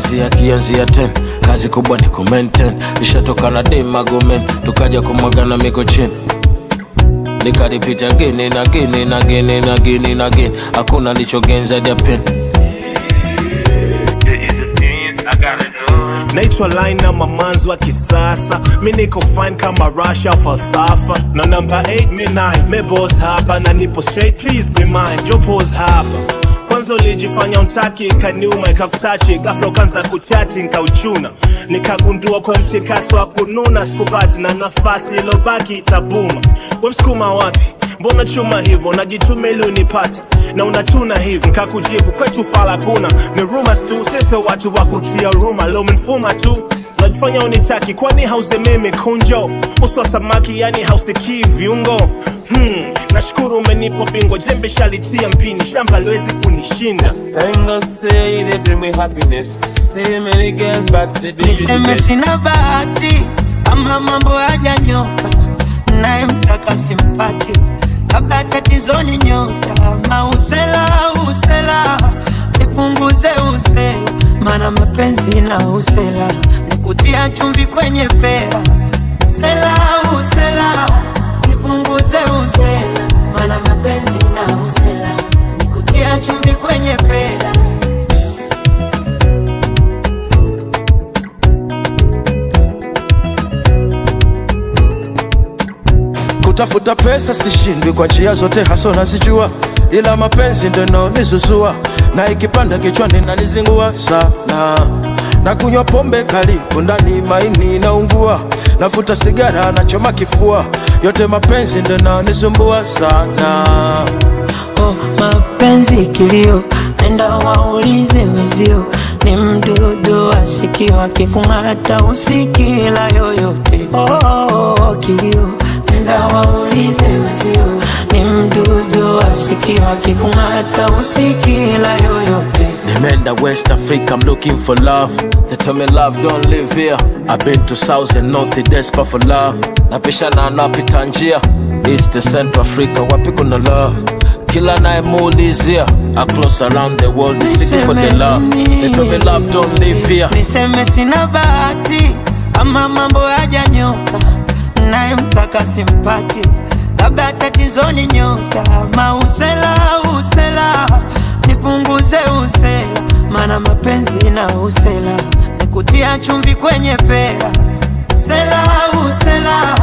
Mapenzi yakianzia 10, kazi kubwa ni ku maintain. Nishatoka na dem Magomeni, tukaja kumwagana miko chini. Nikaripita again and again and again and again and again. Hakuna nilichogain zaidi ya pain. Naitwa line na mamanzo wa kisasa. Mi niko fine kama Russia falsafa. Na number 8 mi 9, me boss hapa. Na nipo straight, please be mine, jo pose hapa. Kwanza ulijifanya untaki, ikaniuma, ikakutachi. Ghafla ukaanza kuchati, nikauchuna. Nikagundua kwa mtikaso wa kununa. Sikupati na nafasi ilobaki itabuma. We msukuma wapi? Mbona chuma hivo? Najitume ili unipate na unachuna hivi. Nikakujibu kwetu fala kuna ni rumors tu, sisi watu wa kutia ruma. Leo mfuma tu unajifanya unitaki, kwani hausememi kunjo? Uso wa samaki yani hausikii viungo. Nashukuru umenipa bingo, jembe shalitia mpini, shamba liwezi kunishinda. Ain't gonna say they bring me happiness. Say many girls but they do. Niseme sina bahati ama mambo hajanyoka, naye mtaka simpati, labda tatizo ni nyota. Mausela usela, nipunguze usela, maana mapenzi na usela nikutia chumvi kwenye pera. Usela usela, nipunguze usela, maana mapenzi na usela nikutia chumvi kwenye pera. Kutafuta pesa sishindwi kwa njia zote, haso nazijua, ila mapenzi ndo yanonizuzua, na ikipanda kichwani nanizingua sana. Na kunywa pombe kali ndani maini naungua, nafuta sigara nachoma kifua, yote mapenzi ndo yanonisumbua sana. Oh, mapenzi kilio, nenda waulize wezio, ni mdudu asikio akikung'ata usikila yoyote. Oh, oh, oh, kilio, nenda waulize wezio, ni mdudu asikio akikung'ata usikila yoyote. Nimeenda West Africa, I'm looking for love. They tell me love don't live here. I've been to South and North, desperate for love. Napishana napita njia, East to Central Africa, wapi kuna love? Kila nayemuulizia, across around the world is seeking for the love. They tell me love don't live here. Niseme sina bahati ama mambo hajanyoka, naye mtaka simpati, labda tatizo ni nyota. Mausela usela, nipunguze usela, maana mapenzi na usela nikutia chumvi kwenye pera. Usela usela,